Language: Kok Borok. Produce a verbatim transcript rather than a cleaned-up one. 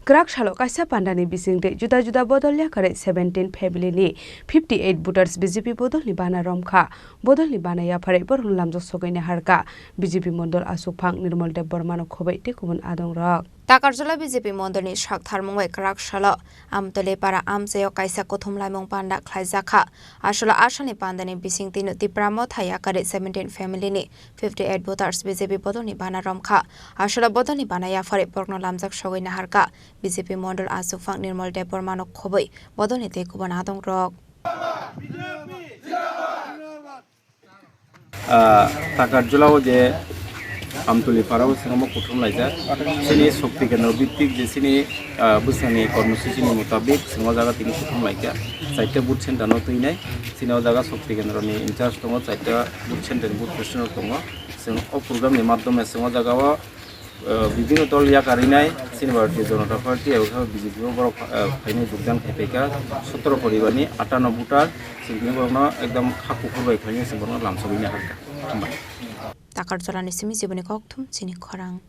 Kwrak salo kaisa pandani bisingtwi juda juda bodol yakarwi seventeen family ni fifty eight voters B J P bodolni bana romkha. Bodolni bana yapharwi borokno lamjak sogwi naharkha B J P mondol aswkphang Nirmal Debbarmano khobwi tei kubun adongrok. Takarjala B J P mondolni sak tharmung bai kwrak salo Amtwlwi para amchaio kaisa kuthum laimung panda khlaijakha. Aswlo asalni pandani bisingtwino Tipra Motha yakarwi seventeen family ni fifty eight voters B J P bodolni bana romkha. Aswlo bodolni bana yapharwi borokno lamjak sogwi naharkha B J P mondol aswkphang Nirmal Debbarmano khobwi bodolni tei kubun adongrok. Ah, Takarjala o je Amtwlwi para o swngo kuthum laijak. Chini Shakti Kendra bittik je chini, ah, bwsani kormosuchi ni mutabik swngo jaga tini kuthum laikha. Chaita booth center no twinai. Chini o jaga Shakti Kendra ni in charge tongo, chaita booth center ni booth president rok tongo. Chwng o program ni madhyome chwng o jaga o, ah, bibhinno dol yakarinai, chini Bharatiya Janata Party abo khe B J P o borok, ah, phainai jogdan khai phaikha, sotoro poribar ni atano voter, chwng tini borokno ekdom kha kuphur bai khlainai chwng borokno lamsogwi naharkha. Hambai. Takarjalani simi jiboni kokthum chini khorang.